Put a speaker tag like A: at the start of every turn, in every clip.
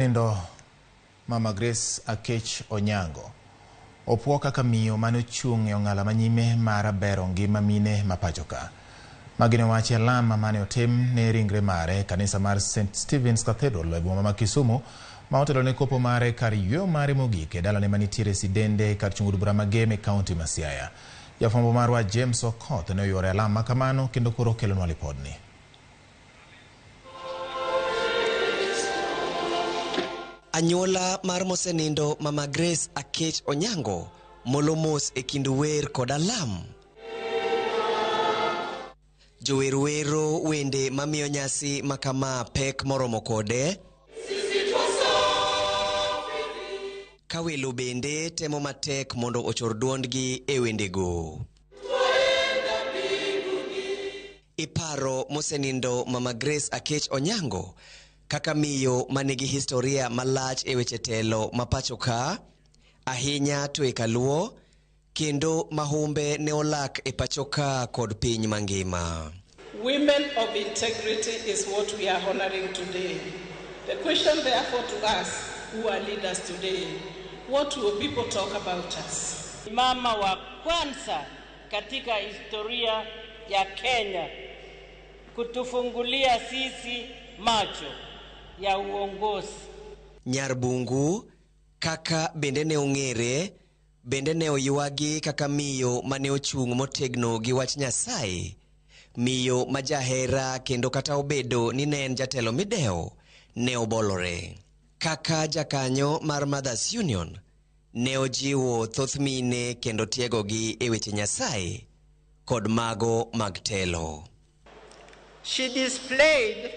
A: Nindo Mama Grace Akech Onyango opuo kaka miyo mane ochung' e ong'ala manyime mar bero ngima mine ma pacho ka. Magi ne owachi e lamo mane otim ne ringre mare e kanisa mar St. Stephen's Cathedral e boma ma Kisumu ma otelo ne kopo mare kar yweyo mare mogik e dalane manitiere Sidende kar chung' od bura ma Gem e kaunti ma Siaya. Jafwambo marwa James Okoth ne oyuoro e alam ma kamano kendo koro okelonwa lipodni.
B: Anyuola mar mosenindo Mama Grace Akech Onyango molo mos e kind wer kod alam. Jower wero wende mamiyo nyasi makama pek moromo kode. Ka welo bende temo matek mondo ochor duondgi e wendego. Iparo mosenindo Mama Grace Akech Onyango kaka miyo manigi historia malach e weche telo ma pacho ka, ahinya to e kaluo, kendo mahumbe ne olak e pacho ka kod piny mangima.
C: Women of integrity is what we are honoring today. The question therefore to us who are leaders today, what will people talk about us?
D: Mama wa kwanza katika historia ya Kenya kutufungulia sisi macho ya uongozi.
B: Nyar Bungu kaka bende ne ong'ere, bende ne oywagi kaka miyo mane ochung' motegno gi wach Nyasaye. Miyo ma jahera kendo kata obedo ni ne en jatelo midewo, ne obolore. Kaka jakanyo mar Mothers Union, ne ojiwo thoth mine kendo tiegogi e weche Nyasaye kod mago mag telo.
E: She displayed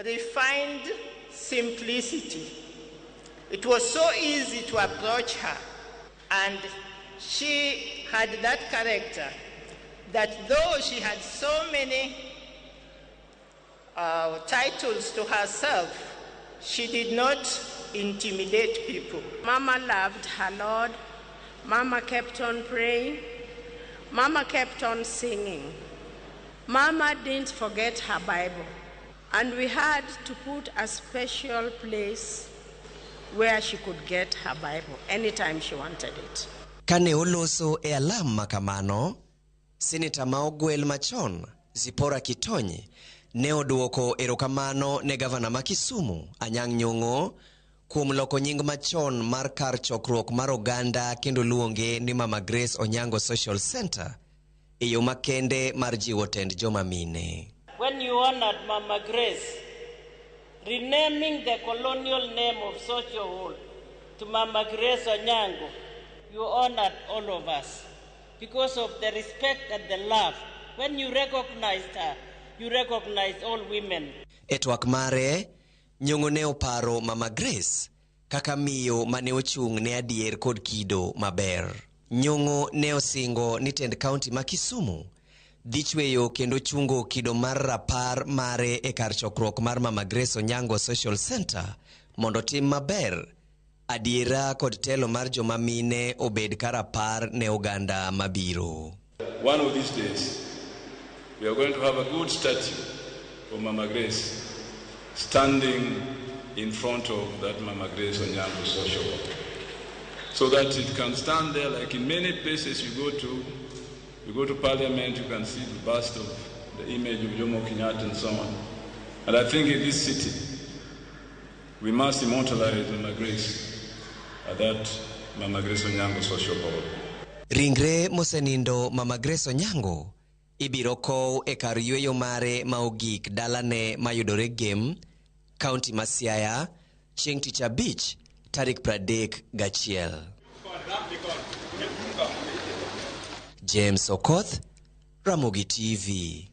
E: refined simplicity. It was so easy to approach her, and she had that character that though she had so many titles to herself, she did not intimidate people.
F: Mama loved her Lord. Mama kept on praying. Mama kept on singing. Mama didn't forget her Bible. And we had to put a special place where she could get her Bible anytime she wanted it.
B: Kane oloso e alam ma kamano, Seneta ma ogwel machon Zipporah Kittony ne oduoko erokamano ne gavana ma Kisumu Anyang' Nyong'o kuom loko nying machon mar kar chokruok mar oganda kendo luonge ni Mama Grace Onyango Social Center e yo makende mar jiwo tend joma mine.
D: When you honored Mama Grace, renaming the colonial name of Social Hall to Mama Grace Onyango, you honored all of us because of the respect and the love. When you recognized her, you recognized all women.
B: E twak mare, Nyong'o ne oparo Mama Grace kaka miyo mane ochung' ne adier kod kido maber. Nyong'o ne osingo ni tend kaunti ma Kisumu dhi chweyo kendo chungo kido mar rapar mare e kar chokruok mar Mama Grace Onyango Social Center mondo tim maber, adiera kod telo mar joma mine obed ka rapar ne oganda mabiro.
G: One of these days, we are going to have a good statue for Mama Grace standing in front of that Mama Grace Onyango Social Hall, so that it can stand there like in many places you go to. You go to Parliament, you can see the bust of the image of Jomo Kenyatta and so on. And I think in this city, we must immortalize Mama Grace at that Mama Grace Onyango Social Hall.
B: Ringre mosenindo Mama Grace Onyango ibiro kow e kar yweyo mare ma ogik dalane mayudore Gem, kaunti ma Siaya, chieng' tich abich tarik 31. James Okoth, Ramogi TV.